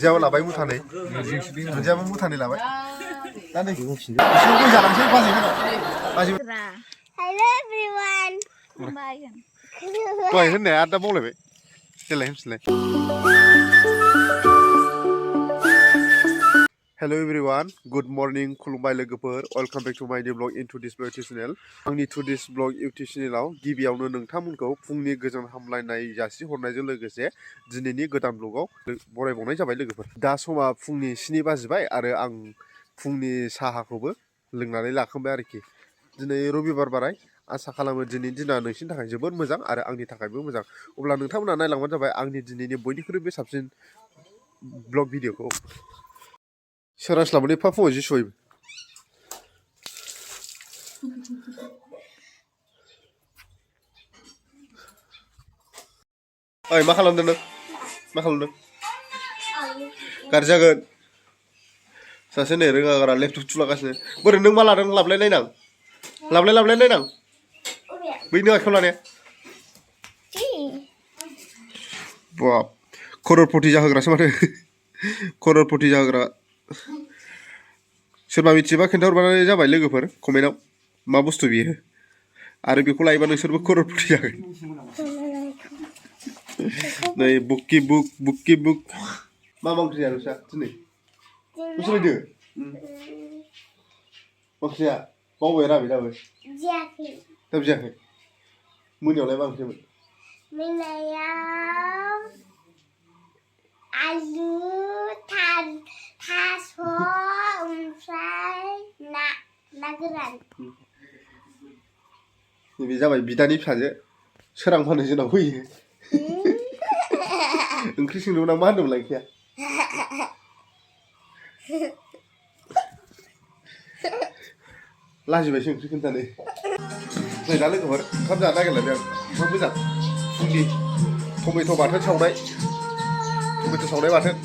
जेव लाबाय मुथानै दुन्दियाबो मुथानै लाबाय दा नै बिसोर गय जालांसै बाजै Hello everyone. दहाय होननाया दा बावलायबाय देलाय होनफिनलाय Hello everyone, good morning, खुलुमबाय लोगोफोर, welcome back to my new vlog in today's vlog YouTube channel. आंनि today's vlog YouTube channelआव गिबियावनो नोंथांमोनखौ फुंनि गोजोन हामलायनाय जासिहरनायजों लोगोसे दिनैनि गोदान vlogआव बरायबावनाय जाबाय लोगोफोर। दा समा फुंनि 7 बाजिबाय आरो आं फुंनि साहाखौबो लोंनानै लाखांबाय आरोखि। दिनै रबिबार बाराय आसा खालामो दिनैनि दिना नोंसिनि थाखाय जोबोद मोजां आरो आंनि थाखायबो मोजां। अब्ला नोंथांमोना नायलांबानो जाबाय आंनि दिनैनि बयनिख्रुइबो साबसिन vlog भिडिअखौ। सोरांस्लाबनानै एफा फुङाव जि सहैबाय ओइ मा खालामदों नों मा खालामदों गाज्रि जागोन सासे नै रोङा गारा लेपटप थुलागासिनो बोरै नों मा लादों लाबलाय नायनां लाबलाय नायनां बै नों आखायाव लानाया बाब कररपति जाहोग्रासो माथो कररपति जाहोग्रा सोरबा मिथियोबा खोन्थाहरबानो जाबाय लोगोफोर कमेन्टआव मा बुस्थु बियो आरो बेखौ लायोबा नोंसोरबो कररपति जागोन नै बुकि बुक मा ओंख्रि जाया नोंस्रा दिनै बुजिलायदो ओंख्रिया बावबाय राबे दाबो जायाखै मोनायावलाय मा ओंख्रिमोन मोनायाव आलु थास' ओमफ्राय ना गोरान नैबे जाबाय बिदानि फिसाजो सोरांबानो जोंनाव फैयो ओंख्रि सोंदोंमोन आं मा होनदोंमोनलाय ओंख्रिया लाजिबायसो ओंख्रि खोन्थानो नै दा लोगोफोर ओंखाम जानो नागिरलायबाय आं ओंखाम मोजां फुंनि टमेट' बाथोन सावनाय टमेट' सावनाय बाथोन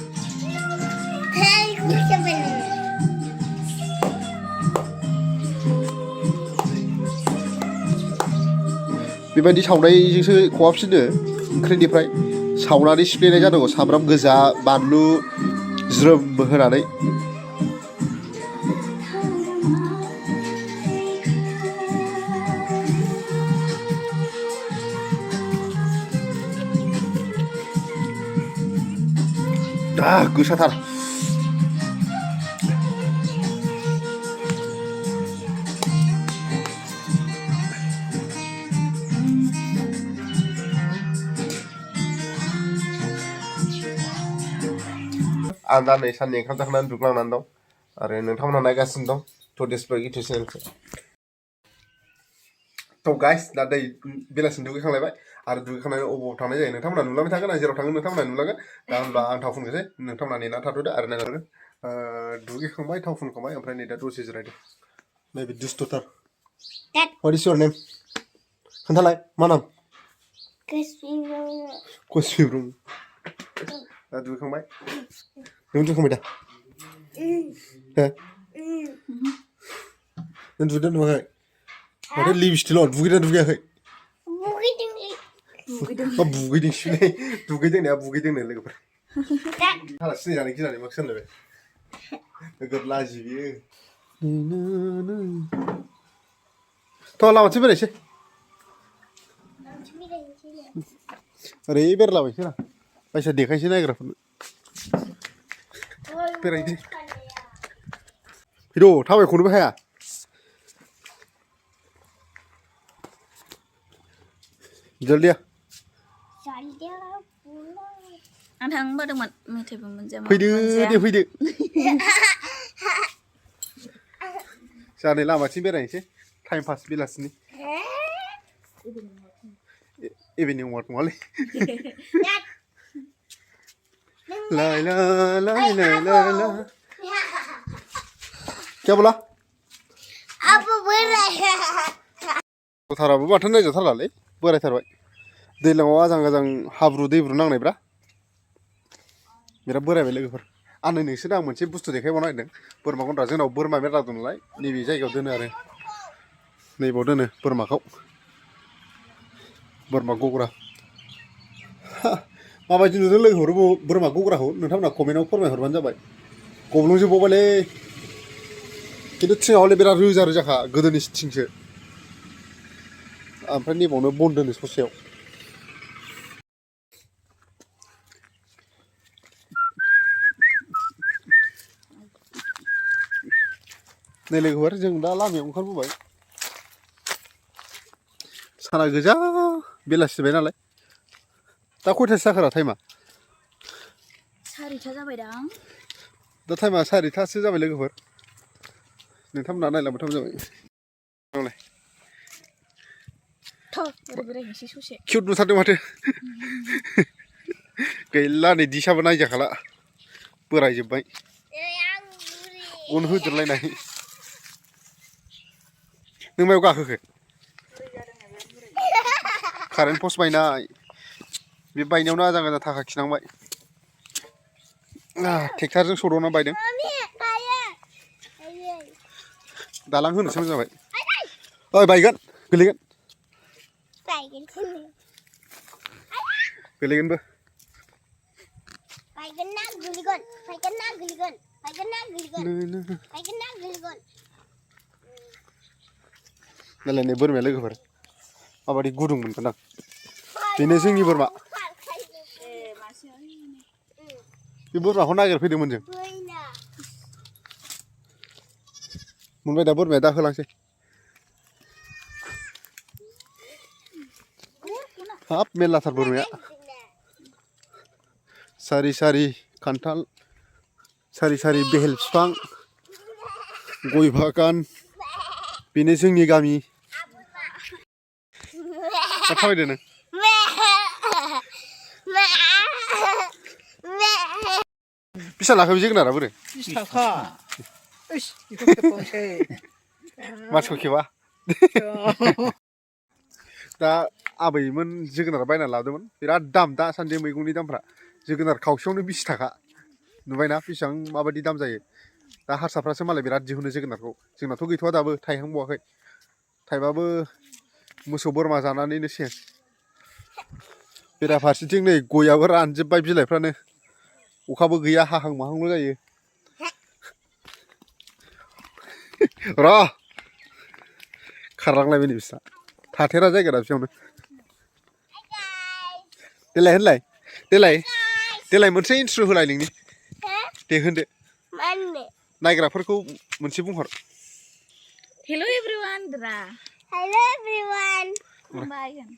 बेबायदि सावनायजोंसो खहाबसिनो ओंख्रिनिफ्राय सावनानै सिफ्लेनाय जानांगौ सामब्राम गोजा बानलु ज्रोम होनानै गोसाथार आं दा नै साननि ओंखाम जाखांनानै दुगैलांनानै दं आरो नोंथांमोना नायगासिनो दं टुडेस ब्लग इउटिउब चेनेलखौ थ' गाइस दा दै बेलासिनि दुगैखांलायबाय आरो दुगैखांनानै अबाव थांनाय जायो नोंथांमोना नुलांबाय थागोन आं जेराव थाङो नोंथांमोना नुलांगोन दा होनब्ला आं थाव फुननोसै नोंथांमोना नेना थाथ'दो आरो नायलांदो दुगैखांबाय थाव फुनखांबाय ओमफ्राय नै दा दसे जिरायदों नैबे दुस्थ'थार What is your name? खोन्थालाय मा नाम कचबिब्रु दा दुगैखांबाय नों दुगैखांबाय दा नों दुगैदों नुवाखै माथो लिपस्टिकल' दुगैदों दुगैयाखै बुगैदोंसोलै दुगैदोंनाया बुगैदोंनो लोगोफोर हाला सिनायजानो गिनानै मा सोनलायबाय नोगोद लाजि बियो थ' लामाथिं बेरायसै ओरै बेरलाबायसै ना बायसा देखायसै नायग्राफोरनो बेरायनोसै फैद' थाबायख'नोबो हाया जल्दिया आं थांनो बादोंमोन मेथाइबो मोनजाया फैदो दे फैदो जानै लामाथिं बेरायनोसै टाइम पास बेलासिनि इभिनिं वाक नङालै लाइ ला लाइ ला ला ला क्या बोला थाराबो माथो नायजाथारलालै बोरायथारबाय दैज्लाङाव आजां गाजां हाब्रु दैब्रु नांनायब्रा बिराद बोरायबाय लोगोफोर आं नै नोंसोरनो आं मोनसे बुस्थु देखायबावनो नागिरदों बोरमा गन्द्रा जोंनाव बोरमा मेरला दं नालाय नैबे जायगायाव दोनो आरो नैबाव दोनो बोरमाखौ बोरमा गग्रा माबायदि नुदों लोगोफोर बोरमा गग्राखौ नोंथांमोना कमेन्टआव फोरमायहरबानो जाबाय गब्लंजोबबावबायलै खिन्थु थिङा हले बिराद रोजा रोजाखा गोदोनि थिंसो ओमफ्राय नैबावनो बन दोनो ससेयाव नै लोगोफोर जों दा लामायाव ओंखारबोबाय साना गोजा बेलासिबाय नालाय दा खयथासो जाखोरा टाइमा 4टा जाबायदां दा टाइमा 4टासो जाबाय लोगोफोर नोंथांमोना नायलांबाय थाबानो जाबाय नालाय बोरै बेरायनोसै ससे किउट नुथारदों माथो गैला नै दिसाबो नायजाखाला बोरायजोब्बाय गन होदेरलायनाय नों मायाव गाखोखो कारेन्ट पस्ट बायनाय बे बायनायावनो आजां गाजां थाखा खिनांबाय ट्रेक्टरजों सौदावना बायदों दालां होनोसो मोजां जाबाय ओइ बायगोन गोलैगोन गोलैगोनबो नालाय नै बोरमाया लोगोफोर माबायदि गुदुं मोनगोन आं बेनो जोंनि बोरमा बे बोरमाखौ नागिरफैदोंमोन जों मोनबाय दा बोरमाया दा होलांसै हाब मेरलाथार बोरमाया सारि सारि खान्थाल सारि सारि बेहेल बिफां गय बागान बेनो जोंनि गामि मा थाबायदों नों बेसेबां लाखो बे जोगोनारा बोरो 20 थाखा बेखौ खेबबावनोसै मानसिखौ खेबा दा आबैमोन जोगोनार बायना लाबोदोंमोन बिराद दाम दासान्दि मैगंनि दामफ्रा जोगोनार खावसेयावनो 20 थाखा नुबायना बेसेबां माबायदि दाम जायो दा हारसाफ्रासो मालाय बिराद दिहुनो जोगोनारखौ जोंनाथ' गैथ'वा दाबो थायहांबावाखै थायबाबो मोसौ बोरमा जानानैनो सेस बेराफारसेथिं नै गयाबो रानजोब्बाय बिलाइफ्रानो अखाबो गैया हाहां माहांल' जायो र' खारलांलायबाय नै बिस्रा थाथेरा जायगा दाबसेयावनो देलाय होनलाय देलाय मोनसे इन्ट्र' होलाय नोंनि दे होनदो नायग्राफोरखौ मोनसे बुंहर हेल' एभ्रिवान द्रा बाय होन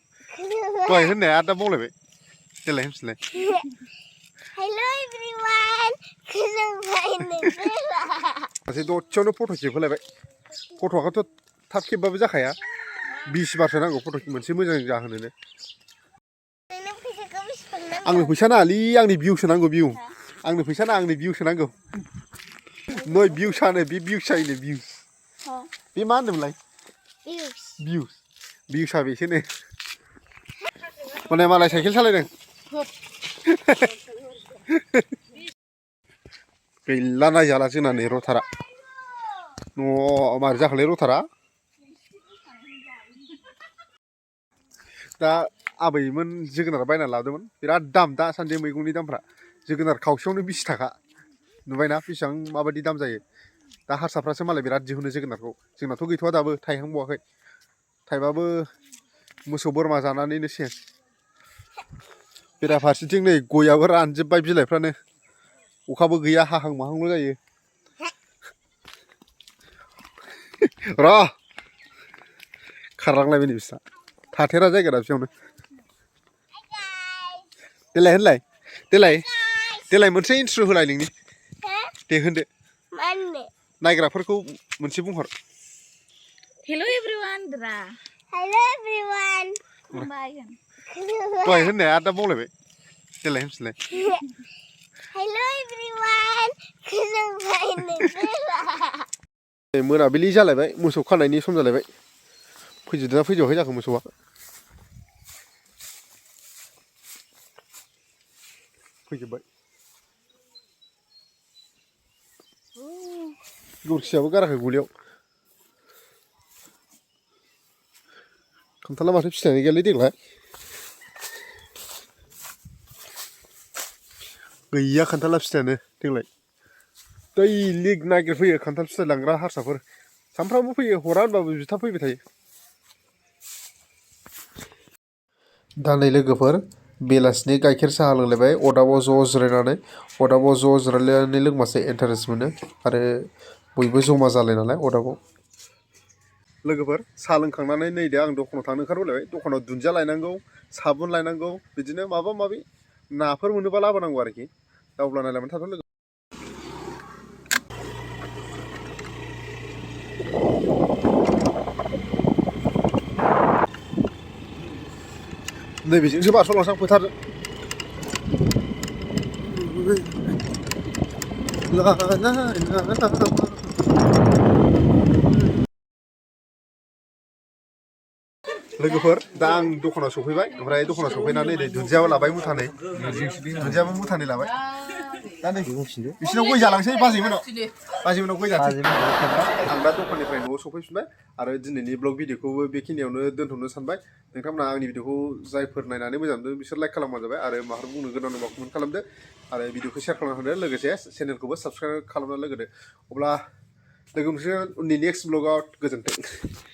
दहाय होननाया दा बावलायबाय देलाय होनफिनलाय सासे दसेयावनो फट' खेबहोलायबाय फट'आथ' थाब खेबबाबो जाखाया 20 बारसो नांगौ फट' मोनसे मोजां जाहोनोनो आंनो फैसा नाङालै आंनि भिउसो नांगौ भिउ आंनो फैसा नाङा आंनो भिउसो नांगौ नै भिउसानो बे भिउसायनो भिउस बे मा होनदोंमोनलाय भिउसा बेसोनो माने मालाय साइकेल सालायदों गैला नायजाला जोंना नै रथारा न' मारै जाखोलै रथारा दा आबैमोन जोगोनार बायना लाबोदोंमोन बिराद दाम दासान्दि मैगंनि दामफ्रा जोगोनार खावसेयावनो 20 थाखा नुबायना बेसेबां माबायदि दाम जायो दा हारसाफ्रासो मालाय बिराद दिहुनो जोगोनारखौ जोंनाथ' गैथ'वा दाबो थायहांबावाखै थायबाबो मोसौ बोरमा जानानैनो सेस बेराफारसेथिं नै गयाबो रानजोब्बाय बिलाइफ्रानो अखाबो गैया हाहां माहांल' जायो र' खारलांलायबाय नै बिस्रा थाथेरा जायगा दाबसेयावनो देलाय होनलाय देलाय मोनसे इन्ट्र' होलाय नोंनि दे होनदो नायग्राफोरखौ मोनसे बुंहर हेल' एभ्रिवान द्रा बाय होन दहाय होननाया दा बावलायबाय देलाय होनफिनलाय मोनाबिलि जालायबाय मोसौ खानायनि सम जालायबाय फैजोबदोंना फैजोबाखै जाखो मोसौआ फैजोब्बाय गोबोरखियाबो गाराखै गलियाव खान्थाला माथो फिथाइयानो गैयालै देग्लाय गैया खान्थाला फिथाइयानो देग्लाय दैलिग नागिरफैयो खान्थाल फिथाइ लांग्रा हारसाफोर सानफ्रामबो फैयो हरा होनबाबो बिथा फैबाय थायो दा नै लोगोफोर बेलासिनि गाइखेर साहा लोंलायबाय अदाबाव जिरायनानै अदाबाव जिरायलायनानै लोंबासो इन्टारेस्ट मोनो आरो बयबो जमा जालाय नालाय अदाबाव लोगोफोर साहा लोंखांनानै नै दे आं दखानाव थांनो ओंखारबोलायबाय दखानाव दुन्दिया लायनांगौ साबुन लायनांगौ बिदिनो माबा माबि नाफोर मोनोबा लाबोनांगौ आरोखि दा अब्ला नायलायबाय थाथ' लोगो नैबेजोंसो बारस'लांसां फोथारजों लोगोफोर दा आं दखानाव सफैबाय ओमफ्राय दखानाव सफैनानै नै दुन्दियाबो लाबाय मुथानै दुन्दियाबो मुथानै लाबाय दा नै बिसिनाव गय जालांसै बाजैमोनाव गय जासै आं दा दखाननिफ्राय न'आव सफैफिनबाय आरो दिनैनि ब्लग भिडिअखौबो बेखिनियावनो दोनथ'नो सानबाय नोंथांमोना आंनि भिडिअखौ जायफोर नायनानै मोजां मोनदों बिसोर लाइक खालामबानो जाबाय आरो माबाफोर बुंनो गोनां दंबा कमेन्ट खालामदो आरो भिडिअखौ शेयार खालामना होदो लोगोसे चेनेलखौबो साबस्क्राइब खालामना लोगोदो अब्ला लोगो मोनसिगोन उननि नेक्स्ट ब्लगआव गोजोन्थों